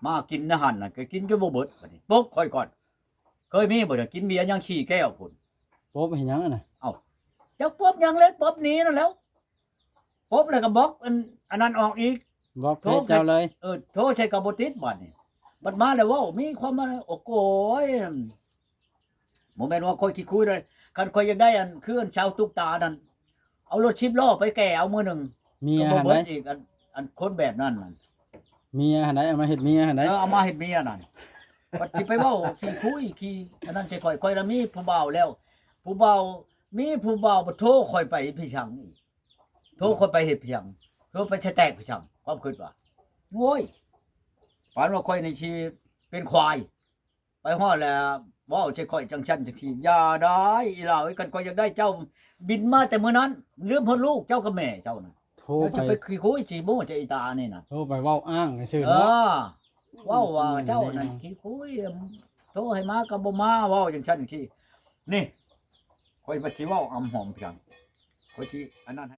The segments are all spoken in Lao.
ມາກິນໃນຫັ້ນນະ ກໍກິນຈົນບໍ່ເບິດ. ບັດນີ້ປົບຂ້ອຍກ່ອນ ເຄີຍມີບໍ່ ກິນເບຍຍັງສີ່ແກ້ວພຸ້ນ. ປົບເຮັດຫຍັງຫັ້ນນະ? ເອົ້າ ຈັກປົບຫຍັງແຫຼະ ປົບໜີນັ້ນແຫຼ້ວ. ປົບແລ້ວກໍບລັອກອັນ ອັນນັ້ນອອກອີກ ບລັອກເຟສເຈົ້າເລີຍ. ເອີ ໂທໃສ່ກໍບໍ່ຕິດບາດນີ້. ບັດມາແລ້ວເວົ້າ ມີຄວາມມາ ໂອ້ໂກຍ ບໍ່ແມ່ນວ່າຂ້ອຍຂີ້ຄຸຍເດ້. ຄັນຂ້ອຍຢາກໄດ້ອັນ ຄືອັນຊາວຕຸກຕານັ້ນ ເອົາລົດສິບລໍ້ໄປແກ່ເອົາມື້ໜຶ່ງ ເມຍຫັ້ນໃດ໋ ກໍບໍ່ເບິດອີກ. ອັນ ອັນຄົນແບບນັ້ນນັ້ນ ເມຍຫັ້ນໃດ໋ ເອົາມາເຮັດເມຍຫັ້ນໃດ໋. ເອີ ເອົາມາເຮັດເມຍນັ້ນ. ບັດຊິໄປເວົ້າຂີ້ຄຸຍ ຂີ້ອັນນັ້ນໃສ່ຂ້ອຍ. ຂ້ອຍລະມີຜູ້ບ່າວແລ້ວ ຜູ້ບ່າວ ມີຜູ້ບ່າວ ບັດໂທຂ້ອຍໄປພິຊັງອີກ. ໂທຂ້ອຍໄປເຮັດພຽງ ໂທໄປສະແຕັກພຽງ ຄວາມຄິດວ່າ ໂອ້ຍ ປານວ່າຂ້ອຍນີ້ຊິເປັນຄວາຍ. ໄປຮອດແລ້ວເວົ້າໃສ່ຂ້ອຍຈັ່ງຊັ້ນຈັ່ງຊີ້. ຢ່າໄດ້ອີ່ຫຼ້າເອີຍ ຄັນຂ້ອຍຢາກໄດ້ເຈົ້າ ບິນມາແຕ່ມື້ນັ້ນ ລືມຮອດລູກເຈົ້າກັບແມ່ເຈົ້ານະ. ໂທໄປ ເຈົ້າຈະໄປຂີ້ຄຸຍຂີ້ໂມ້ໃສ່ອີ່ຕານີ້ນະ. ໂທໄປເວົ້າອ້າງຊື່ໆ ເນາະ. ເອີ ເວົ້າວ່າເຈົ້ານັ້ນຂີ້ຄຸຍ ໂທໃຫ້ມາກໍບໍ່ມາ ເວົ້າຈັ່ງຊັ້ນຈັ່ງຊີ້. ນີ້ ຂ້ອຍວ່າຊິເວົ້າອຳຫອມພຽງ ຂ້ອຍຊິອັນນັ້ນໃຫ້.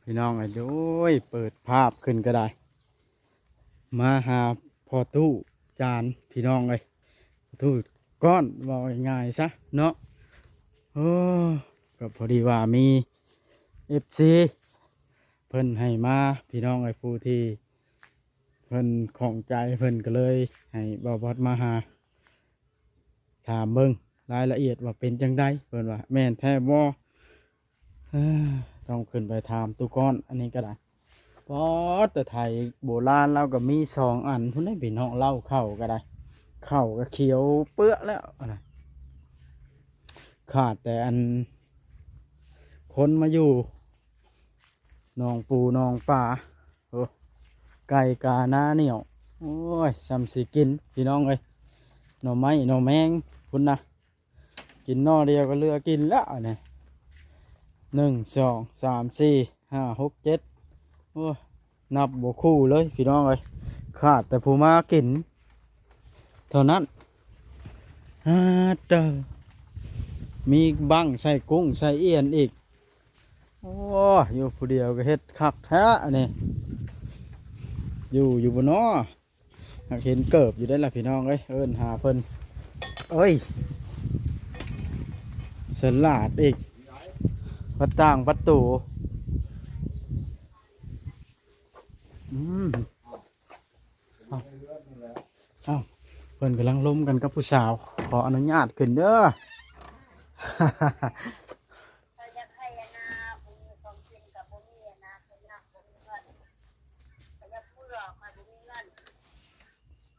ພີ່ນ້ອງເອີຍ ໂອ້ຍ ເປີດພາບຂຶ້ນກໍໄດ້ ມາຫາພໍ່ຕູ້ຈານ ພີ່ນ້ອງເອີຍ ຕູ້ກ້ອນ ເວົ້າງ່າຍໆຊະເນາະ. ໂອ້ ກໍພໍດີວ່າມີເອັຟຊີເພິ່ນໃຫ້ມາ ພີ່ນ້ອງເອີຍ ຜູ້ທີ່ເພິ່ນຂ້ອງໃຈ ເພິ່ນກໍເລີຍໃຫ້ບ່າວບອດມາຫາ ຖາມເບິ່ງລາຍລະອຽດວ່າເປັນຈັ່ງໃດ ເພິ່ນວ່າແມ່ນແທ້ບໍ່. ເອີ ຕ້ອງຂຶ້ນໄປຖາມຕູ້ກ້ອນ ອັນນີ້ກໍໄດ້. ປອດ ແຕ່ໄຖໂບລານລາວກໍມີສອງອັນພຸ້ນເດ້ ພີ່ນ້ອງ. ເລົ້າເຂົ້າກໍໄດ້ ເຂົ້າກໍຂຽວເປື້ອແລ້ວນະ ຂາດແຕ່ອັນ ຄົນມາຢູ່ໜອງປູໜອງປາ. ໂອ້ ໄກ່ການາໜຽວ ໂອ້ຍ ຊ່ຳຊິກິນ ພີ່ນ້ອງເອີຍ. ໜໍ່ໄມ້ໜໍ່ແມງພຸ້ນນະ ກິນໜໍ່ດຽວກໍເຫຼືອກິນແລ້ວນີ້. ໜຶ່ງ ສອງ ສາມ ສີ່ ຫ້າ ຫົກ ເຈັດ ໂອ້ຍ ນັບບໍ່ຄູ່ເລີຍ ພີ່ນ້ອງເອີຍ ຂາດແຕ່ຜູ້ມາກິນເທົ່ານັ້ນ. ອາ ເຕີ ມີບັ້ງໃສ່ກຸ້ງໃສ່ອຽນອີກ. ໂອ້ ຢູ່ຜູ້ດຽວກໍເຮັດຄັກແທ້ອັນນີ້ ຢູ່ ຢູ່ບໍ່ນໍ? ຢາກເຫັນເກີບຢູ່ເດ້ລະ ພີ່ນ້ອງເອີຍ ເອີ້ນຫາເພິ່ນ. ໂອ້ຍ ສະຫຼາດອີກ ພັດຕ່າງພັດໂຕ. ອືມ ເອົ້າ ເອົ້າ ເພິ່ນກຳລັງລົມກັນກັບຜູ້ສາວ ຂໍອະນຸຍາດຂຶ້ນເດີ. ຂ້ອຍຢາກໄຮ່ນາ ບໍ່ມີຂອງກິນກໍບໍ່ມີນະ ຂ້ອຍນັກບໍ່ມີເງິນ ຂ້ອຍຢາກເມືອ ຂ້ອຍບໍ່ມີເງິນ.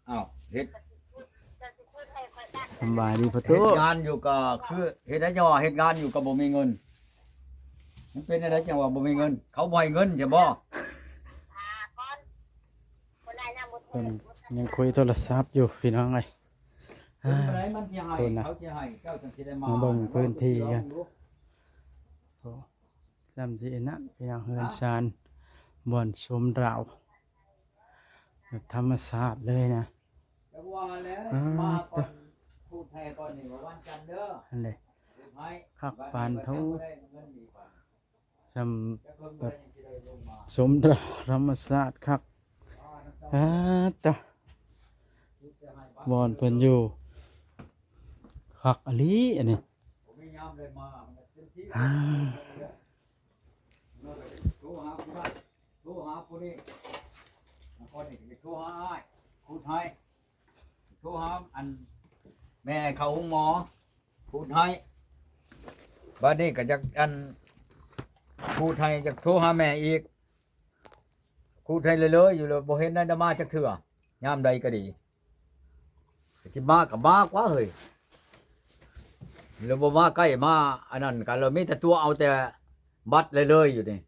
ອ້າວ ເຮັດ ເຈົ້າຊິຂຶ້ນໃຫ້ຂ້ອຍກັນ ສະບາຍດີພໍ່ຕູ້ ເຮັດງານຢູ່ກໍຄື ເຮັດໃຫ້ເຈົ້າວ່າເຮັດງານຢູ່ກໍບໍ່ມີເງິນ ມັນເປັນຈັ່ງໃດຈັ່ງວ່າບໍ່ມີເງິນ ເຂົາບໍ່ໃຫ້ເງິນໃຊ່ບໍ່? ເພິ່ນຍັງຄຸຍໂທລະສັບຢູ່ ພີ່ນ້ອງເອີຍ. ເປັນຈັ່ງໃດມັນຊິໃຫ້ ເຂົາຊິໃຫ້ ເຈົ້າຈັ່ງຊິໄດ້ມາ ມາເບິ່ງພື້ນທີ່ກັນ. ໂອ້ ຊ່ຳຊິອັນນັ້ນ ພີ່ນ້ອງ ເຮືອນຊານ ບ່ອນຊົມດາວ ແບບທຳມະຊາດເລີຍນະ. ອັນນີ້ ຄັກປານໂທ ຊ່ຳ ແບບ ຊົມດາວທຳມະຊາດຄັກ. ອາ ຕະ ບ່ອນເພິ່ນຢູ່ ຄັກອີ່ຫຼີອັນນີ້. ໂທຫາຜູ້ນັ້ນ ໂທຫາຜູ້ນີ້ ມາກ່ອນນີ້ໂທຫາອ້າຍ ຂູດໄຮ່ ໂທຫາອັນແມ່ເຂົ້າໂຮງໝໍ ຂູດໄຮ່. ບາດນີ້ກໍຢາກອັນ ຂູດໄຮ່ ຢາກໂທຫາແມ່ອີກ ຂູດໄຮ່ເລີຍໆຢູ່ ແລ້ວບໍ່ເຫັນໄດ້ມາຈັກເທື່ອ ຍາມໃດກໍດີ. ຊິມາກໍມາກວ່າເຮີ້ຍ ແລ້ວບໍ່ມາໃກ້ມາອັນນັ້ນກັນ ແລ້ວມີແຕ່ຕົວະເອົາແຕ່ບັດເລີຍໆຢູ່ນີ້.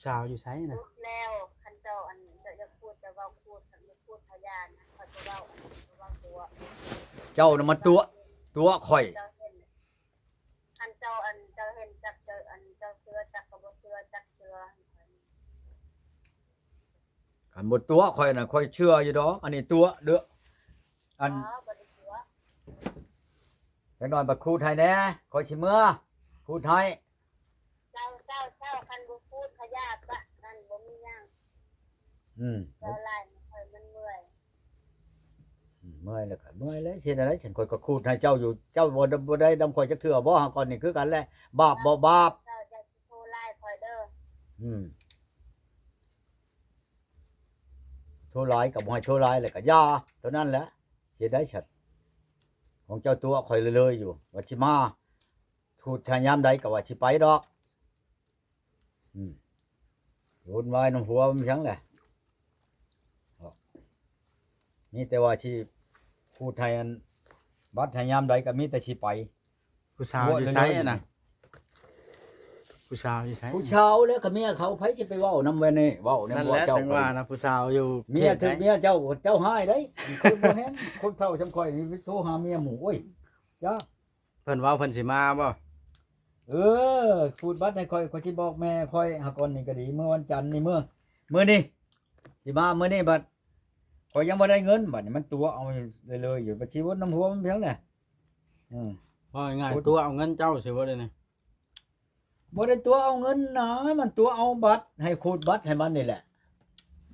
ສາວຢູ່ໃສນະ? ແລ້ວຄັນເຈົ້າອັນ ເຈົ້າຢາກຂູດ ເຈົ້າເວົ້າຂູດ ຄັນບໍ່ຂູດພະຍານນະ ຂ້ອຍຈະເວົ້າອັນ ເວົ້າຕົວະ. ເຈົ້ານະມາຕົວະ ຕົວະຂ້ອຍ. ເຈົ້າເຫັນ ຄັນເຈົ້າອັນ ເຈົ້າເຫັນຈັກ ເຈົ້າອັນ ເຈົ້າເຊື່ອຈັກກໍບໍ່ເຊື່ອຈັກເທື່ອ. ເ ຄັນບໍ່ຕົວະຂ້ອຍນະ ຂ້ອຍເຊື່ອຢູ່ດອກ. ອັນນີ້ຕົວະເດີ້ ອັນ ບໍ່ ບໍ່ໄດ້ຕົວະ. ຈັກໜ້ອຍບັດຂູດໃຫ້ແດ່ ຂ້ອຍຊິເມືອຂູດໃຫ້. ເຈົ້າ ເຈົ້າ ເຈົ້າ ຄັນບໍ່ຂູດຂະຫຍາບກະນັ້ນ ບໍ່ມີຫຍັງ. ອືມ ເຈົ້າຫຼາຍ ຂ້ອຍມັນເມື່ອຍ. ອືມ ເມື່ອຍແລ້ວກະເມື່ອຍແລ້ວ ເຮັດແນວໃດ? ຊັ້ນຂ້ອຍກໍຂູດໃຫ້ເຈົ້າຢູ່ ເຈົ້າບໍ່ ບໍ່ໄດ້ນຳຂ້ອຍຈັກເທື່ອບໍ່? ຫາກ່ອນນີ້ຄືກັນແຫຼະ ບາບບໍ່ບາບ? ເຈົ້າ ເຈົ້າຊິໂທຫຼາຍຂ້ອຍເດີ້. ອືມ ໂທຫຼາຍກໍບໍ່ໃຫ້ໂທຫຼາຍ ແລ້ວກໍຢ່າເທົ່ານັ້ນແຫຼະ. ເຮັດໄດ້ຊັ້ນ ຂອງເຈົ້າຕົວະຂ້ອຍເລີຍໆຢູ່ ວ່າຊິມາຂູດໃຫ້ຍາມໃດກໍວ່າຊິໄປດອກ. ອືມ ວຸ່ນວາຍນຳຜົວມັນຫຍັງແຫຼະ ມີແຕ່ວ່າຊິຂູດໃຫ້ອັນບັດໃຫ້ຍາມໃດກໍມີແຕ່ຊິໄປ. ຜູ້ສາວຢູ່ໃສນະ? ຜູ້ສາວຢູ່ໃສ? ຜູ້ສາວແລ້ວກໍເມຍເຂົາ ໃຜຊິໄປເວົ້ານຳແວ່ນີ້ ເວົ້ານຳ ນັ້ນແຫຼະ ເຈົ້າ ຈັ່ງວ່ານະ ຜູ້ສາວຢູ່ເຂດໃດ ເມຍຖືກເມຍເຈົ້າ ເຈົ້າຮ້າຍໄດ໋. ຄົນບໍ່ແຮງ ຄົນເຖົ້າຊ່ຳຂ້ອຍນີ້ ໂທຫາເມຍໝູ່ ໂອ້ຍ ຢ່າ. ເພິ່ນເວົ້າເພິ່ນຊິມາບໍ່? ເອີ ຂູດບັດໃຫ້ຂ້ອຍ ຂ້ອຍຊິບອກແມ່ຂ້ອຍຫາກ່ອນນີ້ກໍດີ ມື້ວັນຈັນນີ້ ມື້ ມື້ນີ້ຊິມາ ມື້ນີ້ບັດ ຂ້ອຍຍັງບໍ່ໄດ້ເງິນ ບັດນີ້ມັນຕົວະເອົາເລີຍໆຢູ່ ບັດຊິວົນນຳຜົວມັນພຽງແຫຼະ. ອືມ ເວົ້າງ່າຍໆ ຕົວະເອົາເງິນເຈົ້າຊິບໍ່ໄດ້ນີ້? ບໍ່ໄດ້ຕົວະເອົາເງິນນະ ມັນຕົວະເອົາບັດ ໃຫ້ຂູດບັດໃຫ້ມັນນີ້ແຫຼະ.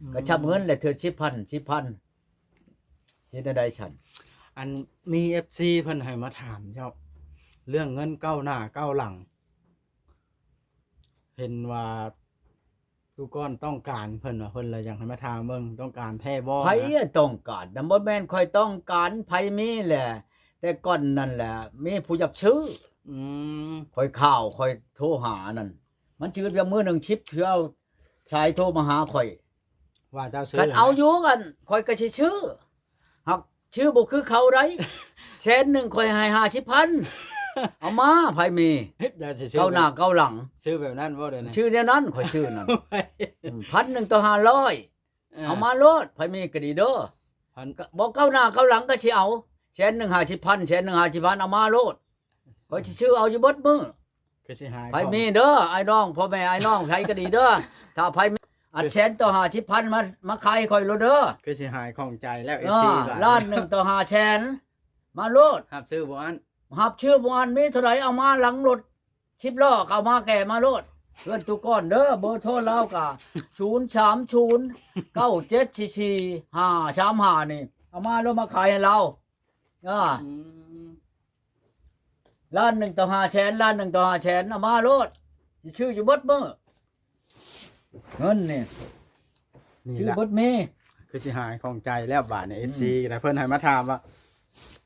ອືມ ກະຊັບເງິນແຫຼະ ເທື່ອສິບພັນ ສິບພັນ ເຮັດແນວໃດຊັ້ນ? ອັນ ມີເອັຟຊີເພິ່ນໃຫ້ມາຖາມເຈົ້າ ເລື່ອງເງິນກ້າວໜ້າກ້າວຫຼັງ ເຫັນວ່າ ທຸກຄົນຕ້ອງການ ເພິ່ນວ່າ ເພິ່ນລະຢາກໃຫ້ມາຖາມເບິ່ງ ຕ້ອງການແທ້ບໍ່? ໃຜຕ້ອງການນະ? ບໍ່ແມ່ນຂ້ອຍຕ້ອງການ ໃຜມີແຫຼະ ແຕ່ກ່ອນນັ້ນແຫຼະ ມີຜູ້ຢາກຊື້. ອືມ ຂ້ອຍຂ່າວ ຂ້ອຍໂທຫານັ້ນ ມັນຈື່ວ່າມື້ໜຶ່ງສິບເທື່ອ ສາຍໂທມາຫາຂ້ອຍ ວ່າເຈົ້າຊື້ ຄັນເອົາຢູ່ກັນ ຂ້ອຍກໍຊິຊື້ ຫາກຊື້ບໍ່ຄືເຂົາໃດ໋. ແສນໜຶ່ງຂ້ອຍໃຫ້ຫ້າສິບພັນ ເອົາມາ ໃຜມີ ເຮັດໃດຊິຊື້ ກ້າວໜ້າກ້າວຫຼັງ ຊື້ແບບນັ້ນບໍ່? ດຽວນີ້ຊື້ແນວນັ້ນ ຂ້ອຍຊື້ນັ້ນ. ອືມ ພັນໜຶ່ງຕໍ່ຫ້າຮ້ອຍ ເອີ ເອົາມາໂລດ ໃຜມີກໍດີເດີ ພັນ ກໍບໍ່ກ້າວໜ້າກ້າວຫຼັງກໍຊິເອົາ ແສນໜຶ່ງຫ້າສິບພັນ ແສນໜຶ່ງຫ້າສິບພັນ ເອົາມາໂລດ ຂ້ອຍຊິຊື້ເອົາຢູ່ເບິດມື້. ຄືຊິຫາຍ ໃຜມີເດີ ອ້າຍນ້ອງ ພໍ່ແມ່ອ້າຍນ້ອງ ໃຜກໍດີເດີ ຖ້າໃຜມີ ອັນແສນຕໍ່ຫ້າສິບພັນ ມາ ມາຂາຍຂ້ອຍໂລດເດີ. ຄືຊິຫາຍຂ້ອງໃຈແລ້ວ ເອັຟຊີ ຫຼາຍ ລ້ານໜຶ່ງຕໍ່ຫ້າແສນ ມາໂລດ ຮັບຊື້ບໍ່ອັ້ນ ຮັບຊື້ບໍ່ອັ້ນ ມີເທົ່າໃດເອົາມາ ຫຼັງລົດສິບລໍ້ກໍເອົາມາແກ່ມາໂລດ. ເຮືອນຕຸກອນເດີ ເບີໂທລາວກໍ ສູນສາມສູນ ເກົ້າເຈັດສີ່ສີ່ຫ້າສາມຫ້າ ນີ້ ເອົາມາໂລດ ມາຂາຍໃຫ້ລາວ. ອືມ ລ້ານໜຶ່ງຕໍ່ຫ້າແສນ ລ້ານໜຶ່ງຕໍ່ຫ້າແສນ ເອົາມາໂລດ ຊິຊື້ຢູ່ເບິດມື້ ເງິນນີ້ ຊື້ເບິດມື້. ຄືຊິຫາຍຂ້ອງໃຈແລ້ວບາດນີ້ ອືມ ເອັຟຊີກໍໄດ້ ເພິ່ນໃຫ້ມາຖາມວ່າ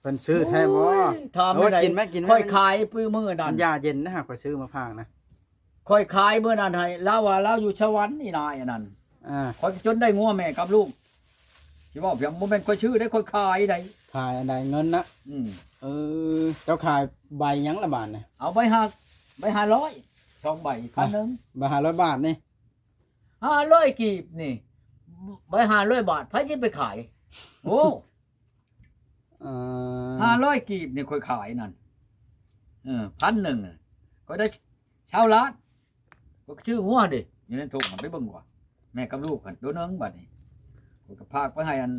ເພິ່ນຊື້ແທ້ບໍ່? ໂອ້ຍ ຖາມ ໂອ້ຍ ໄດ້ ກິນໄໝ ກິນໄໝ ຂ້ອຍຂາຍມື້ນັ້ນ ຢາເຢັນນະ ຂ້ອຍຊື້ມາຝາກນະ. ຂ້ອຍຂາຍມື້ນັ້ນໃຫ້ລາວວ່າລາວຢູ່ສະຫວັນ ອີນາຍອັນນັ້ນ ອ່າ ຂ້ອຍກໍຈົນໄດ້ງົວແມ່ກັບລູກ ຊິເວົ້າພຽງ ບໍ່ແມ່ນຂ້ອຍຊື້ໄດ໋ ຂ້ອຍຂາຍໄດ໋. ຂາຍອັນໃດ ເງິນນະ? ອືມ ເອີ ເຈົ້າຂາຍໃບຫຍັງລະບາດນີ້? ເອົາໃບຫ້າ ໃບຫ້າຮ້ອຍ ສອງໃບ ພັນໜຶ່ງ ໃບຫ້າຮ້ອຍບາດນີ້ ຫ້າຮ້ອຍກີບນີ້ ໃບຫ້າຮ້ອຍບາດ ໃຜຊິໄປຂາຍ? ໂອ້ ເອີ ຫ້າຮ້ອຍກີບນີ້ຂ້ອຍຂາຍນັ້ນ ເອີ ພັນໜຶ່ງ ຂ້ອຍໄດ້ຊາວລ້ານ ຂ້ອຍກໍຊື້ງົວເດ້ ຢູ່ໃນຖົງຫັ້ນ ໄປເບິ່ງວ່າ ແມ່ກັບລູກຫັ້ນ ໂຕໜຶ່ງ ບາດນີ້ ຂ້ອຍກໍຝາກໄປໃຫ້ອັນ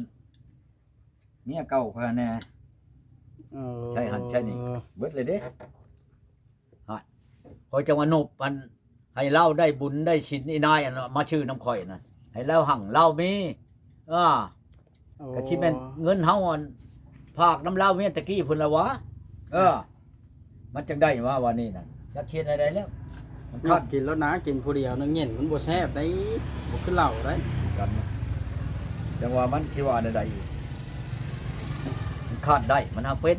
ເມຍເກົ່າຂ້ອຍຫັ້ນແດ່ ເອີ ໃຊ້ຫັ້ນໃຊ້ນີ້ ເບິດເລີຍເດ້. ຮະ ຂ້ອຍຈັ່ງວ່ານົບ ອັນ ໃຫ້ລາວໄດ້ບຸນໄດ້ສິນ ອີນາຍ ອັນ ມາຊື້ນຳຂ້ອຍນັ້ນ ໃຫ້ລາວຮັ່ງລາວມີ ເອີ ໂອ້ ກໍຊິແມ່ນເງິນເຮົາ ອັນ ຝາກນຳລາວເມຍແຕ່ກີ້ພຸ້ນລະຫວາ. ເອີ ມັນຈັ່ງໄດ້ມາວ່ານີ້ນະ ຈັກຊິເຮັດແນວໃດແລ້ວ ມັນຂາດ ກິນໂລດນາ ກິນຜູ້ດຽວໜຶ່ງເຢັນ ມັນບໍ່ແຊບໄດ໋ ບໍ່ຄືເຫຼົ້າໄດ໋ ຈັ່ງວ່າມັນຊິວ່າແນວໃດອີກ ມັນຂາດໄດ້ ມັນຫາກເປັນ.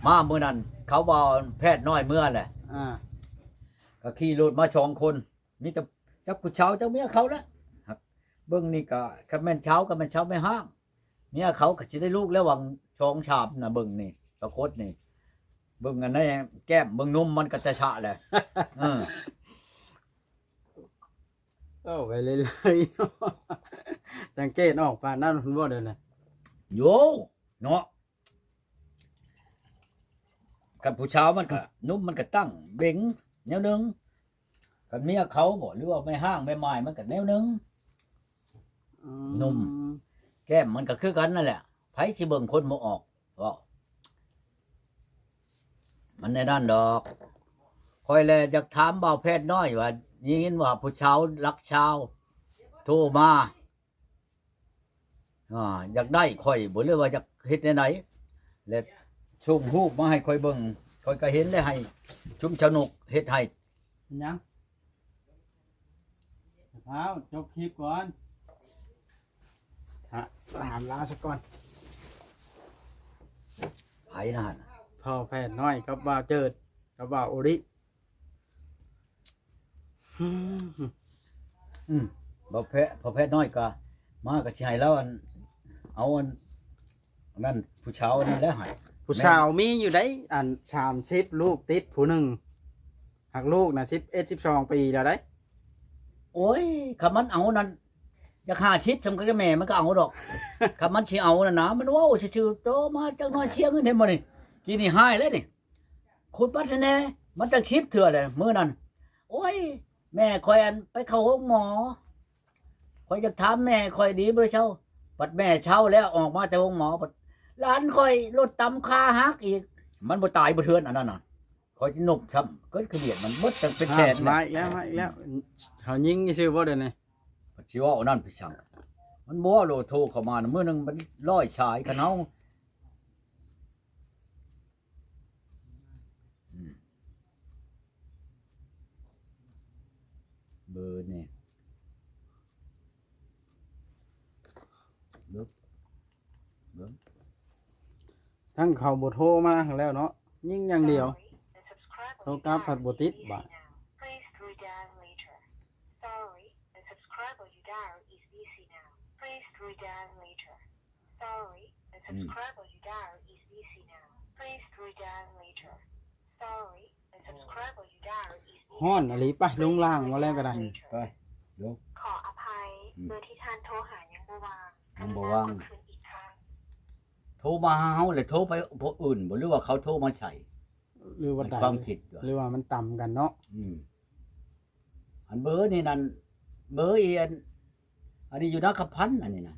ມາມື້ນັ້ນ ເຂົາວ່າແພດນ້ອຍເມືອແຫຼະ ອ່າ ກໍຂີ່ລົດມາສອງຄົນ ມີແຕ່ຈັກຜູ້ສາວຈັກເມຍເຂົາແຫຼະ ເບິ່ງນີ້ກະ ຄັນແມ່ນສາວກໍແມ່ນສາວແມ່ຮ້າງ ເມຍເຂົາກໍຊິໄດ້ລູກແລ້ວຫວ່າງສອງສາມນະ ເບິ່ງນີ້ປາກົດນີ້ ເບິ່ງອັນໃນແກ້ມ ເບິ່ງນົມມັນກໍຈະຊະແຫຼະ ເອີ. ເວົ້າໄປເລື້ອຍໆ ສັງເກດອອກປານນັ້ນພຸ້ນບໍ່ ດຽວນີ້ ໂຢ ເນາະ ຄັນຜູ້ສາວມັນກະ ນົມມັນກະຕັ້ງເບັງແນວໜຶ່ງ ຄັນເມຍເຂົາບໍ ຫຼືວ່າແມ່ຮ້າງແມ່ໝ້າຍມັນກະແນວໜຶ່ງ ອືມ. ໜຸ່ມ ແກ້ມມັນກໍຄືກັນນັ້ນແຫຼະ ໃຜຊິເບິ່ງຄົນບໍ່ອອກ ເວົ້າ ມັນແນວນັ້ນດອກ. ຂ້ອຍແລະຢາກຖາມບ່າວແພດນ້ອຍວ່າ ໄດ້ຍິນວ່າຜູ້ສາວລັກສາວໂທມາ ອ່າ ຢາກໄດ້ຂ້ອຍບໍ່ ຫຼືວ່າຢາກເຮັດແນວໃດ ແລະສົ່ງຮູບມາໃຫ້ຂ້ອຍເບິ່ງ ຂ້ອຍກໍເຫັນແລ້ວ ໃຫ້ຊຸມຊາວນົກເຮັດໃຫ້. ເປັນຫຍັງ? ພາວ ຈົບຄລິບກ່ອນ ຖາມລາວຊະກ່ອນ. ໃຜນະຫັ້ນ? ພໍ່ແພດນ້ອຍກັບບ່າວເຈີດ ກັບບ່າວໂອລິ. ອືມ ອືມ ບໍ່ແພ ພໍ່ແພດນ້ອຍກໍມາ ກໍຊິໃຫ້ລາວອັນ ເອົາອັນ ອັນນັ້ນ ຜູ້ສາວອັນນັ້ນແຫຼະໃຫ້. ຜູ້ສາວມີຢູ່ໄດ໋ ອັນສາມສິບ ລູກຕິດຜູ້ໜຶ່ງ ຫາກລູກນະສິບເອັດ ສິບສອງປີແລ້ວໄດ໋. ໂອ້ຍ ຄັນມັນເອົານັ້ນ ຢາກຫ້າສິບ ຊ່ຳກັບແມ່ມັນກໍເອົາດອກ ຄັນມັນຊິເອົານັ້ນນະ. ມັນເວົ້າຊື່ໆ ໂຕມາຈັກໜ້ອຍເສຍເງິນ ເຫັນບໍ່ນີ້ ກີ້ນີ້ຮ້າຍແລ້ວນີ້. ຂຸດບັດໃຫ້ແດ່ ມັນຈັກສິບເທື່ອແຫຼະມື້ນັ້ນ. ໂອ້ຍ ແມ່ຂ້ອຍອັນໄປເຂົ້າໂຮງໝໍ ຂ້ອຍຢາກຖາມແມ່ຂ້ອຍດີບໍ່ໄດ້ເຊົາ. ບັດແມ່ເຊົາແລ້ວອອກມາແຕ່ໂຮງໝໍ ບັດຫຼານຂ້ອຍລົດຕຳຂາຫັກອີກ ມັນບໍ່ຕາຍບໍ່ເທື່ອນອັນນັ້ນນະ. ຂ້ອຍຊິນົບຊ້ຳ ເກີດຂະບຽດມັນເບິດຕັ້ງເປັນແສນ ມາອີກແລ້ວ ມາອີກແລ້ວ. ເຮົາຍິງຊື່ບໍ່ດຽວນີ້ ຊິເວົ້າອັນນັ້ນໄປຊ່າງ ມັນບໍ່ເວົ້າໂລດ ໂທເຂົ້າມານະ ມື້ໜຶ່ງມັນຮ້ອຍສາຍ ຄັນເຮົາ ອືມ ເບີນີ້ ເບິ່ງ ເບິ່ງ ທັງເຂົາບໍ່ໂທມາຫັ້ນແລ້ວເນາະ ຍິງຢ່າງດຽວ ໂທກັບພັດບໍ່ຕິດບາດ. Sorry, the subscriber you dial is busy now. Please redial later. Sorry, the subscriber you dial is busy now. Please redial later. Sorry, the subscriber you dial is busy now. ຮ້ອນອີ່ຫຼີ ໄປລົງລ່າງວ່າແລ້ວກໍໄດ້. ໄປ ລົງ. ຂໍອະໄພ ອືມ ເບີທີ່ທ່ານໂທຫາຍັງບໍ່ວ່າງ ຍັງບໍ່ວ່າງ ກະລຸນາໂທຄືນອີກຄັ້ງ. ໂທມາຫາເຮົາ ແລ້ວໂທໄປຜູ້ອື່ນບໍ່ ຫຼືວ່າເຂົາໂທມາໃສ່ ຫຼືວ່າໃດ ຄວາມຄິດ ຫຼືວ່າມັນຕຳກັນເນາະ. ອືມ ອັນເບີນີ້ນັ້ນ ເບີອີອັນ ອັນນີ້ຢູ່ນາຄຳພັນ ອັນນີ້ນະ.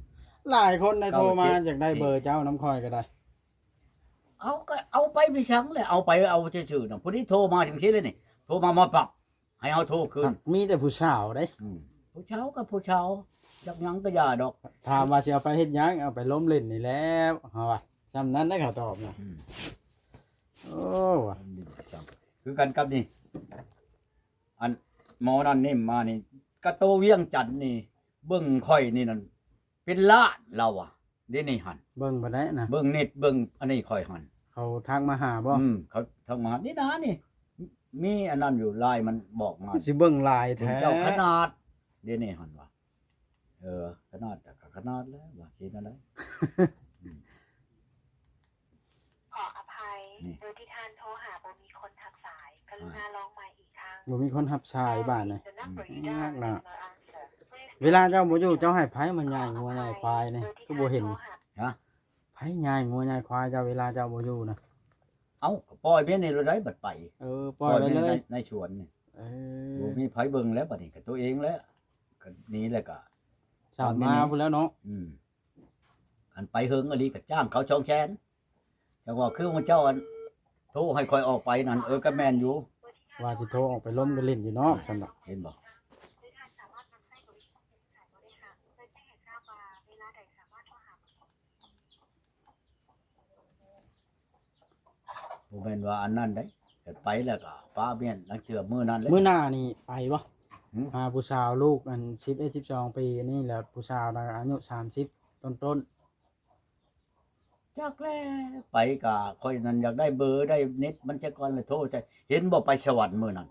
ຫຼາຍຄົນໄດ້ໂທມາ ຢາກໄດ້ເບີເຈົ້ານຳຂ້ອຍກໍໄດ້. ເອົາ ກໍເອົາໄປໄປສັງແຫຼະ ເອົາໄປເອົາຊື່ໆນະ. ຜູ້ນີ້ໂທມາຈັ່ງຊີ້ເລີຍນີ້ ໂທມາມອດປັບ ໃຫ້ເຮົາໂທຄືນ. ມີແຕ່ຜູ້ສາວເດ້. ອືມ ຜູ້ສາວກໍຜູ້ສາວ ຈັກຫຍັງກໍຢ່າດອກ. ຖາມວ່າຊິເອົາໄປເຮັດຫຍັງ? ເອົາໄປລົມຫຼິ້ນນີ້ແຫຼ້ວ ເຮົາວ່າ. ຊ່ຳນັ້ນໄດ໋ ເຂົາຕອບນະ. ອືມ ໂອ້ ວ່າ ຄືກັນກັບນີ້ ອັນໝໍນັ້ນນີ້ມານີ້ ກະໂຕວຽງຈັນນີ້ ເບິ່ງຂ້ອຍນີ້ນັ້ນ ເປັນລ້ານລາວວ່າ ເດນີ້ຫັ້ນ. ເບິ່ງບໍ່ໄດ້ນະ ເບິ່ງເນັດ ເບິ່ງອັນນີ້ຂ້ອຍຫັ້ນ. ເຂົາທັກມາຫາບໍ່? ອືມ ເຂົາທັກມາຫາ ນີ້ນະ ນີ້ ມີອັນນັ້ນຢູ່ ລາຍມັນບອກມາ ຊິເບິ່ງຫຼາຍແທ້ ເບິ່ງເຈົ້າຂະໜາດ ເດນີ້ຫັ້ນວ່າ. ເອີ ຂະໜາດ ຂະໜາດແລ້ວວ່າ ຊິແນວໃດ? ອືມ ຂໍອະໄພ ນີ້ ເບີທີ່ທ່ານໂທຫາບໍ່ມີຄົນຮັບສາຍ ກະລຸນາລອງໃໝ່ອີກຄັ້ງ. ບໍ່ມີຄົນຮັບສາຍບາດນີ້ ຍາກນະ. ເວລາເຈົ້າບໍ່ຢູ່ ເຈົ້າໃຫ້ໃຜມາຍ່າຍງົວຍ່າຍຄວາຍນີ້ ຄືບໍ່ເຫັນ? ຮະ? ໃຜຍ່າຍງົວຍ່າຍຄວາຍເຈົ້າ ເວລາເຈົ້າບໍ່ຢູ່ນະ? ເອົ້າ ກໍປ່ອຍແມ່ນໃນໂລດໃດບັດໄປ. ເອີ ປ່ອຍໄປເລີຍ ໃນ ໃນສວນນີ້. ເອີ ບໍ່ມີໃຜເບິ່ງແລ້ວ ບັດນີ້ກໍຕົວເອງແລ້ວ ກໍໜີແລ້ວກໍ ສາມມາພຸ້ນແລ້ວເນາະ. ອືມ ອັນໄປເຫິງອີ່ຫຼີກໍຈ້າງເຂົາສອງແສນ. ຈັ່ງວ່າຄືໝູ່ເຈົ້າອັນໂທໃຫ້ຂ້ອຍອອກໄປນັ້ນ ເອີ ກໍແມ່ນຢູ່ ວ່າຊິໂທອອກໄປລົມກັນຫຼິ້ນຢູ່ນອກຊັ້ນດອກ ເຫັນບໍ່? ບໍ່ແມ່ນວ່າອັນນັ້ນເດ້ ແຕ່ໄປແລ້ວກໍປ້າແມ່ນ ລາງເທື່ອມື້ນັ້ນແຫຼະ. ມື້ໜ້ານີ້ໄປບໍ່? ຫື? ຫາຜູ້ສາວລູກອັນສິບເອັດ ສິບສອງປີນີ້ແຫຼະ ຜູ້ສາວນະອາຍຸສາມສິບຕົ້ນໆ. ຈັກແຫຼະ ໄປກະຂ້ອຍນັ້ນຢາກໄດ້ເບີໄດ້ເນັດມັນແຕ່ກ່ອນ ລະໂທໃສ່ ເຫັນບໍ່ ໄປສະຫວັນມື້ນັ້ນ.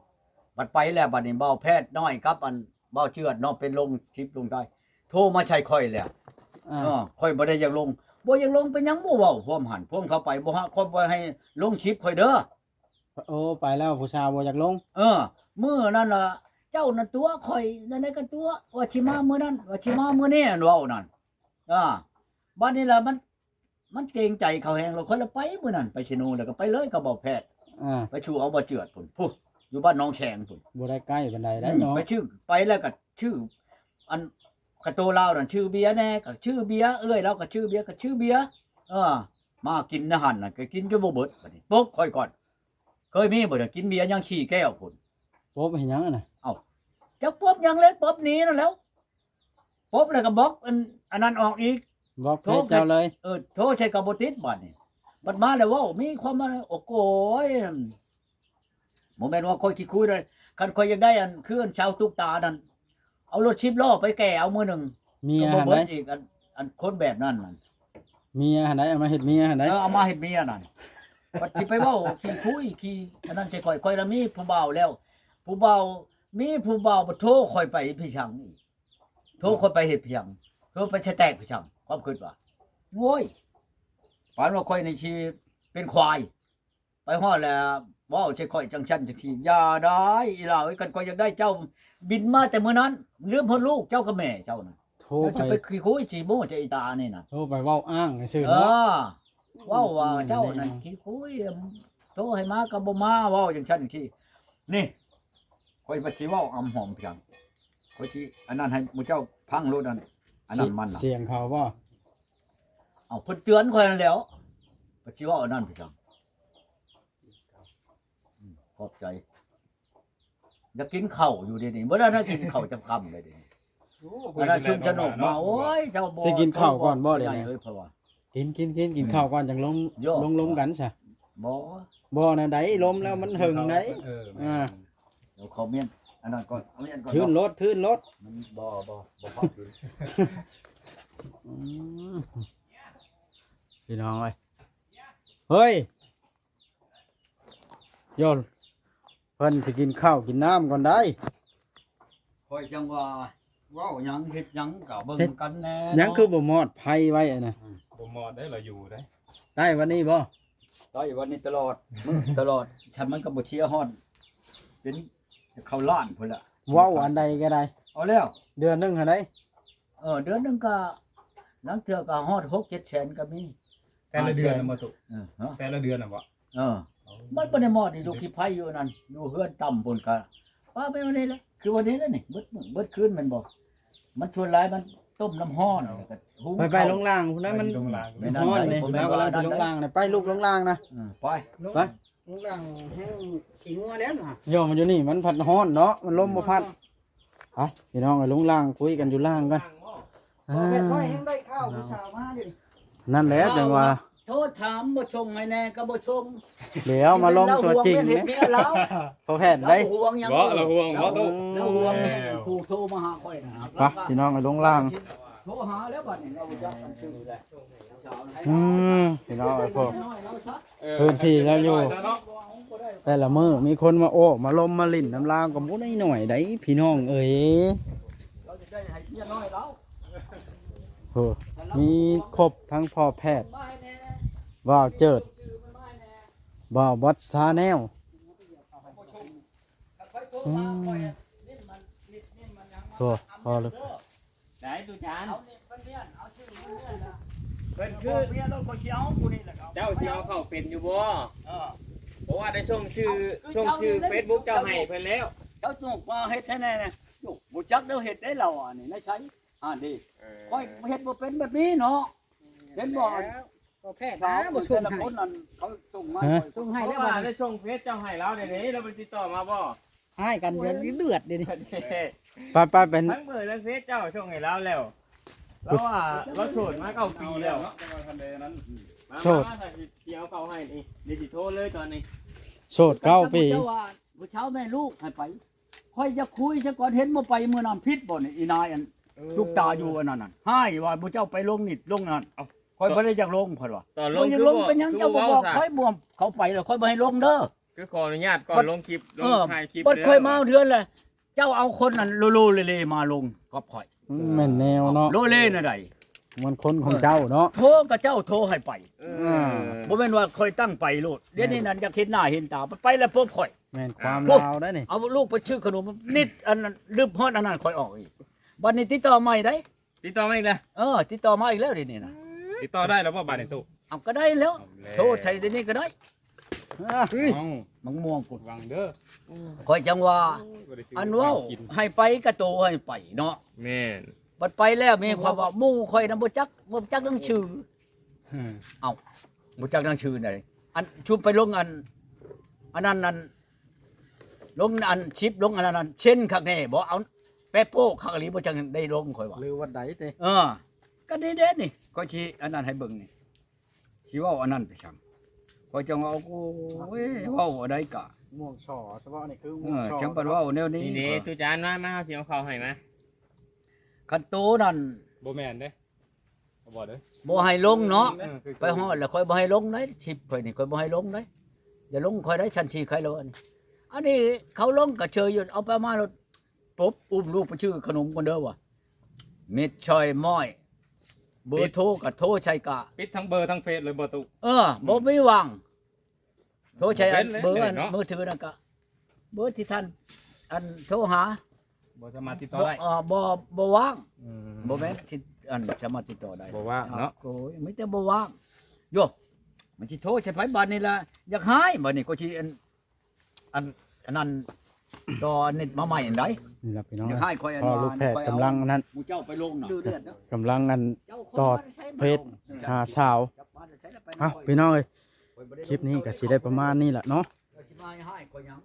ບັດໄປແລ້ວ ບັດນີ້ບ່າວແພດນ້ອຍກັບອັນບ່າວເຈືອດເນາະ ເປັນລົງສິບລົງໄດ້ ໂທມາໃສ່ຂ້ອຍແລ້ວ. ເອີ ຂ້ອຍບໍ່ໄດ້ຢາກລົງ. ບໍ່ຢາກລົງເປັນຫຍັງ? ບໍ່ເວົ້າພວມຫັ້ນ ພວມເຂົ້າໄປ ບໍ່ຮະ ຂ້ອຍບໍ່ໃຫ້ລົງສິບຂ້ອຍເດີ. ໂອ້ ໄປແລ້ວຜູ້ສາວບໍ່ຢາກລົງ. ເອີ ມື້ນັ້ນລະ ເຈົ້ານັ້ນຕົວະຂ້ອຍ ແນວໃດກໍຕົວະ ວ່າຊິມາມື້ນັ້ນ ວ່າຊິມາມື້ນີ້ ອັນເວົ້ານັ້ນ. ອ່າ ບັດນີ້ລະ ມັນ ມັນເກງໃຈເຂົາແຮງ ແລ້ວຂ້ອຍລະໄປມື້ນັ້ນ ໄປເຊໂນ ແລ້ວກໍໄປເລີຍກັບບ່າວແພດ. ອ່າ ໄປສູ່ເອົາບ່າວເຈືອດພຸ້ນ ພຸ້ນ ຢູ່ບ້ານໜອງແສງພຸ້ນ. ບໍ່ໄດ້ໃກ້ປານໃດໄດ໋ເນາະ. ອືມ ໄປຊື່ ໄປແລ້ວກໍຊື່ ອັນ ກະໂຕລາວນັ້ນຊື່ເບຍແດ່ ກໍຊື່ເບຍ ເອື້ອຍລາວກໍຊື່ເບຍ ກໍຊື່ເບຍ ເອີ ມາກິນໃນຫັ້ນນະ ກໍກິນຈົນບໍ່ເບິດ. ບັດນີ້ປົບຂ້ອຍກ່ອນ ເຄີຍມີບໍ່ ກິນເບຍຍັງສີ່ແກ້ວພຸ້ນ. ປົບເຮັດຫຍັງຫັ້ນນະ? ເອົ້າ ຈັກປົບຫຍັງແຫຼະ ປົບໜີນັ້ນແຫຼ້ວ. ປົບແລ້ວກໍບລັອກອັນ ອັນນັ້ນອອກອີກ ບລັອກເຟສເຈົ້າເລີຍ. ເອີ ໂທໃສ່ກໍບໍ່ຕິດບາດນີ້. ບັດມາແລ້ວເວົ້າ ມີຄວາມມາ ໂອ້ໂກຍ ບໍ່ແມ່ນວ່າຂ້ອຍຂີ້ຄຸຍເດ້. ຄັນຂ້ອຍຢາກໄດ້ອັນ ຄືອັນຊາວຕຸກຕານັ້ນ ເອົາລົດສິບລໍ້ໄປແກ່ເອົາມື້ໜຶ່ງ ເມຍ ກໍບໍ່ເບິດອີກ. ອັນ ອັນຄົນແບບນັ້ນນັ້ນ ເມຍຫັ້ນໃດ ເອົາມາເຮັດເມຍຫັ້ນໃດ. ເອີ ເອົາມາເຮັດເມຍນັ້ນ. ບັດຊິໄປເວົ້າຂີ້ຄຸຍ ຂີ້ອັນນັ້ນໃສ່ຂ້ອຍ. ຂ້ອຍລະມີຜູ້ບ່າວແລ້ວ ຜູ້ບ່າວ ມີຜູ້ບ່າວ ບັດໂທຂ້ອຍໄປພິຊັງອີກ. ໂທຂ້ອຍໄປເຮັດພິຊັງ ໂທໄປສະແຕັກພິຊັງ ຄວາມຄິດວ່າ ໂອ້ຍ ປານວ່າຂ້ອຍນີ້ຊິເປັນຄວາຍ. ໄປຮອດແລ້ວເວົ້າໃສ່ຂ້ອຍຈັ່ງຊັ້ນຈັ່ງຊີ້. ຢ່າໄດ້ອີ່ຫຼ້າເອີຍ ຄັນຂ້ອຍຢາກໄດ້ເຈົ້າ ບິນມາແຕ່ມື້ນັ້ນ ລືມຮອດລູກເຈົ້າກັບແມ່ເຈົ້ານັ້ນ. ໂທໄປ ເຈົ້າຈະໄປຂີ້ຄຸຍຂີ້ໂມ້ໃສ່ອີຕານີ້ນະ. ໂທໄປເວົ້າອ້າງຊື່ໆ ເນາະ. ເອີ ເວົ້າວ່າເຈົ້ານັ້ນຂີ້ຄຸຍ ໂທໃຫ້ມາກໍບໍ່ມາ ເວົ້າຈັ່ງຊັ້ນຈັ່ງຊີ້. ນີ້ ຂ້ອຍວ່າຊິເວົ້າອຳຫອມເພຍງ ຂ້ອຍຊິອັນນັ້ນໃຫ້ໝູ່ເຈົ້າຟັງໂລດ. ອັນ ອັນນັ້ນມັນນະ ສຽງເຂົາບໍ່? ເອົາ ເພິ່ນເຕືອນຂ້ອຍຫັ້ນແຫຼ້ວ ວ່າຊິເວົ້າອັນນັ້ນເພຍງ. ອືມ ຂອບໃຈ. ຢາກກິນເຂົ້າຢູ່ເດນີ້ ບໍ່ໄດ້ນະ ກິນເຂົ້າຈຳຄ່ຳເດນີ້. ໂອ້ ອັນນັ້ນຊຸມສະໜຸກມາ ໂອ້ຍ ເຈົ້າບໍ່ ຊິກິນເຂົ້າກ່ອນບໍ່ເດນີ້? ເອີຍ ເພາະວ່າ ກິນ ກິນ ກິນ ກິນເຂົ້າກ່ອນຈັ່ງລົງ ລົງລົມກັນຊະ. ບໍ່ ບໍ່ແນວໃດ ລົມແລ້ວມັນເຫິງໃດ. ເອີ ອ່າ ດຽວເຂົາມ້ຽນອັນນັ້ນກ່ອນ ເອົາມ້ຽນກ່ອນ. ທຶນໂລດ ທຶນໂລດ. ມັນ ບໍ່ ບໍ່ ບໍ່ພອດທຶນ. ອືມ ພີ່ນ້ອງເອີຍ ເຮີ້ຍ ໂຍນ ເພິ່ນຊິກິນເຂົ້າກິນນ້ຳກ່ອນໄດ໋. ຂ້ອຍຈັ່ງວ່າເວົ້າຫຍັງເຮັດຫຍັງກໍເບິ່ງກັນແດ່ເນາະ. ຫຍັງຄືບໍ່ມອດໄຟໄວ້ຫັ້ນນະ? ອືມ ບໍ່ມອດໄດ໋ ລາວຢູ່ໄດ໋. ໄດ້ວັນນີ້ບໍ່? ໄດ້ວັນນີ້ຕະຫຼອດ ມື້ຕະຫຼອດ ຊັ້ນມັນກໍບໍ່ເຊຍຮ້ອນ ເປັນເຂົ້າລ້ານພຸ້ນລະ. ເວົ້າອັນໃດກໍໄດ້ ເອົາແລ້ວ ເດືອນໜຶ່ງຫັ້ນໃດ໋. ເອີ ເດືອນໜຶ່ງກໍ ລາງເທື່ອກໍຮອດຫົກເຈັດແສນກໍມີ. ແຕ່ລະເດືອນນະບໍ່ຕຸ? ເອີ ແຕ່ລະເດືອນນະບໍ່? ເອີ ມັນບໍ່ໄດ້ມອດນີ້ ຢູ່ຂີ້ໄຟຢູ່ນັ້ນ ຢູ່ເຮືອນຕ່ຳພຸ້ນກະ ປາໄປວັນນີ້ແຫຼະ ຄືວັນນີ້ແຫຼະນີ້ ເບິດມື້ເບິດຄືນແມ່ນບໍ່? ມັນສ່ວນຫຼາຍມັນຕົ້ມນ້ຳຮ້ອນ ແລ້ວກໍຫຸງເຂົ້າ. ໄປໆ ລົງລ່າງພຸ້ນນະ ມັນຮ້ອນເດ້ ລາວກຳລັງຊິລົງລ່າງນະ. ໄປລູກ ລົງລ່າງນະ. ເອີ ໄປ ໄປ ລົງລ່າງແຮງຂີ້ງົວແລ້ວນະ. ໂຍມ ມັນຢູ່ນີ້ມັນພັດຮ້ອນເນາະ ມັນລົມບໍ່ພັດ. ໄປ ພີ່ນ້ອງເອີຍ ລົງລ່າງ ຄຸຍກັນຢູ່ລ່າງກ່ອນ. ບໍ່ແມ່ນຂ້ອຍແຮງໄດ້ຂ່າວຜູ້ສາວມາຢູ່ນີ້. ນັ້ນແຫຼະ ຈັ່ງວ່າ ໂທດຖາມບໍ່ສົ່ງໃຫ້ແດ່ກໍບໍ່ສົ່ງ. ດຽວມາລົງຕົວຈິງເດ້ ເມຍລາວ ພໍ່ແພດໄດ໋. ລາວຫວງຫຍັງ? ບໍ່ ລາວຫວງບໍ່ຕຸ? ລາວຫວງແມ່ນຜູ້ໂທມາຫາຂ້ອຍນະ. ໄປ ພີ່ນ້ອງເອີຍ ລົງລ່າງ ໂທຫາແລ້ວບັດນີ້ ລາວບໍ່ຈັກກັນຊື່ແລ້ວ. ອືມ ພີ່ນ້ອງເອີຍ ພວກ ເອີ ພື້ນທີ່ລາວຢູ່ ແຕ່ລະມື້ມີຄົນມາໂອ້ມາລົມມາຫຼິ້ນນຳລາວກໍບໍ່ໄດ້ໜ້ອຍໃດ໋ ພີ່ນ້ອງເອີຍ. ໂອ້ ມີຄົບທັງພໍ່ແພດ ບ່າວເຈີດ ບ່າວບັອດຊາແນວ. ອືມ ໂອ້ ພໍແລ້ວ. ໄດ້ ຕູຈານ ເພິ່ນຄື ເຈົ້າຊິເອົາເຂົ້າເປັນຢູ່ບໍ່? ເອີ ເພາະວ່າໄດ້ສົ່ງຊື່ ສົ່ງຊື່ເຟສບຸກເຈົ້າໃຫ້ເພິ່ນແລ້ວ. ເຈົ້າຕ້ອງມາເຮັດໃຫ້ແດ່ນະ. ໂອ້ ບໍ່ຈັກແນວເຮັດໄດ໋ລາວ ອັນນີ້ໃນໃສ ອັນນີ້ ເອີ ຂ້ອຍເຮັດບໍ່ເປັນແບບນີ້ເນາະ. ເຫັນບໍ່? ພໍ່ແພດນະ ບໍ່ສົ່ງໃຫ້ ແຕ່ລະຄົນນັ້ນເຂົາສົ່ງມາ ສົ່ງໃຫ້ແລ້ວ. ໄດ້ສົ່ງເຟສເຈົ້າໃຫ້ລາວເດນີ້ ລາວບໍ່ຕິດຕໍ່ມາບໍ່? ຮ້າຍກັນເດືອດເດືອດເດນີ້. ໄປໆ ໄປ ທັງເບີທັງເຟສເຈົ້າສົ່ງໃຫ້ລາວແລ້ວ. ລາວວ່າລາວໂສດມາເກົ້າປີແລ້ວ. ໂສດ ມາ ມາ ຊິເອົາເຂົ້າໃຫ້ນີ້ ດຽວຊິໂທເລີຍຕອນນີ້. ໂສດເກົ້າປີ ເຈົ້າວ່າຜູ້ຊາວແມ່ລູກໃຫ້ໄປ. ຂ້ອຍຢາກຄຸຍຊະກ່ອນ ເຫັນບໍ່ໄປມື້ນັ້ນ ຜິດບໍ່ນີ້ ອີນາຍອັນ ເອີ ຕຸກຕາຢູ່ອັນນັ້ນນະ ຮ້າຍວ່າໝູ່ເຈົ້າໄປລົງນິດລົງນັ້ນ. ເອົ້າ ຂ້ອຍບໍ່ໄດ້ຢາກລົງ ຂ້ອຍວ່າ ຕອນລົງ ບໍ່ຢາກລົງ ຄືບໍ່ ເປັນຫຍັງ ຄືບໍ່ ເຈົ້າບໍ່ບອກ ເວົ້າຊະ ຂ້ອຍບໍ່ ເຂົາໄປແລ້ວ ຂ້ອຍບໍ່ໃຫ້ລົງເດີ. ຄືຂໍອະນຸຍາດກ່ອນ ເອີ ລົງຄລິບ ລົງ ເອີ ຖ່າຍຄລິບ ບັດຂ້ອຍມາເຮືອນແລ້ວ ເຈົ້າເອົາຄົນນັ້ນໂລໆເລໆມາລົງກັບຂ້ອຍ. ອືມ ແມ່ນແນວເນາະ ໂລເລແນວໃດ? ມັນຄົນຂອງເຈົ້າເນາະ ໂທກໍເຈົ້າໂທໃຫ້ໄປ. ເອີ ອ່າ ບໍ່ແມ່ນວ່າຂ້ອຍຕັ້ງໄປໂລດ. ດຽວນີ້ນັ້ນຢາກເຫັນໜ້າເຫັນຕາ ໄປແລ້ວພົບຂ້ອຍ. ແມ່ນຄວາມລາວໄດ໋ນີ້ ເອົາລູກໄປຊື້ຂະໜົມນິດ ອັນນັ້ນ ລຶບຮອດອັນນັ້ນຂ້ອຍອອກອີກ. ບັດນີ້ຕິດຕໍ່ໃໝ່ໄດ໋ ຕິດຕໍ່ມາອີກແລ້ວ. ເອີ ຕິດຕໍ່ມາອີກແລ້ວດຽວນີ້ນະ. ຕິດຕໍ່ໄດ້ແລ້ວບໍ່ບາດນີ້ຕູ້? ເອົາ ກໍໄດ້ແລ້ວ ໂທໃສ່ດຽວນີ້ກໍໄດ້. ເອີ ເອົ້າ ບັກມ່ວງພຸ້ນ ຫວັງເດີ. ຂ້ອຍຈັ່ງວ່າ ໂອ້ຍ ອັນເວົ້າໃຫ້ໄປກະໂຕໃຫ້ໄປເນາະ. ແມ່ນ ໄປ ບັດໄປແລ້ວມີຄວາມວ່າໝູ່ຂ້ອຍນະບໍ່ຈັກ ບໍ່ຈັກໜັງສື. ເອີ ເອົ້າ ບໍ່ຈັກໜັງສືໃດ ອັນຊຸມໄປລົງອັນ ອັນນັ້ນນັ້ນ ລົງອັນຊິບ ລົງອັນນັ້ນນັ້ນ ເຊັນຄັກແນ່ບໍ່ ເອົາແປະໂປ້ຄັກອີ່ຫຼີ ບໍ່ຈັກໄດ້ລົງ ຂ້ອຍວ່າ ຫຼືວັດໃດຕິ. ເອີ ກໍນີ້ເດ້ນີ້ ຂ້ອຍຊິອັນນັ້ນໃຫ້ເບິ່ງນີ້ ຊິເວົ້າອັນນັ້ນໄປຊັ້ນ ຂ້ອຍຈັ່ງວ່າ ໂອ້ຍ ເວົ້າອັນໃດກະ ໝວກສໍ ສະເພາະນີ້ຄືໝວກ ເອີ ສໍ ຈັ່ງບັດເວົ້າແນວນີ້ ນີ້ເດ້ ກະ ຕູ້ຈານ ມາ ມາ ເຮົາຊິເອົາເຂົ້າໃຫ້ມາ. ຄັນໂຕນັ້ນ ບໍ່ແມ່ນເດ້ ບໍ່ເດ້ ບໍ່ໃຫ້ລົງເນາະ. ເອີ ຄື ໄປຮອດແລ້ວຂ້ອຍບໍ່ໃຫ້ລົງເດ້ ຊິບຂ້ອຍນີ້ຂ້ອຍບໍ່ໃຫ້ລົງເດ້ ຢ່າລົງຂ້ອຍໄດ້ ຊັ້ນສີ່ໄຄໂລ ອັນນີ້ ອັນນີ້ເຂົາລົງກະເຊີຍຢູ່ ເອົາໄປມາໂລດ ປົບ ອຸ້ມລູກໄປຊື້ຂະໜົມກ່ອນເດີວ່າ ມິດຊ່ອຍມ້ອຍ ເບີໂທກະໂທໃສ່ກະ ປິດທັງເບີທັງເຟສເລີຍບໍ່ຕຸ. ເອີ ບໍ່ມີຫວ່າງ ໂທໃສ່ອັນເບີອັນມືຖືນັ້ນກະ ເບີທີ່ທ່ານອັນໂທຫາ ບໍ່ສາມາດຕິດຕໍ່ໄດ້ ເອີ ບໍ່ ບໍ່ຫວ່າງ. ອືມ ບໍ່ແມ່ນທີ່ອັນສາມາດຕິດຕໍ່ໄດ້ ບໍ່ຫວ່າງເນາະ. ໂອ້ຍ ມີແຕ່ບໍ່ຫວ່າງ ໂຢ ມັນຊິໂທໃສ່ໃຜບາດນີ້ລະ ຢາກຫາຍບາດນີ້ ກໍຊິອັນ ອັນ ອັນນັ້ນ ຕໍ່ອັນນີ້ມາໃໝ່ອັນໃດ. ນີ້ລະພີ່ນ້ອງ ຢາກໃຫ້ຂ້ອຍອັນ ພໍ່ລູກແພດກຳລັງອັນນັ້ນ ໝູ່ເຈົ້າໄປລົງນະ ກຳລັງອັນຕໍ່ເຟສຫາສາວ. ເອົ້າ ພີ່ນ້ອງເອີຍ ຄລິບນີ້ກໍຊິໄດ້ປະມານນີ້ລະເນາະ. ເຈົ້າຊິມາໃຫ້ຮ້າຍຂ້ອຍຫຍັງ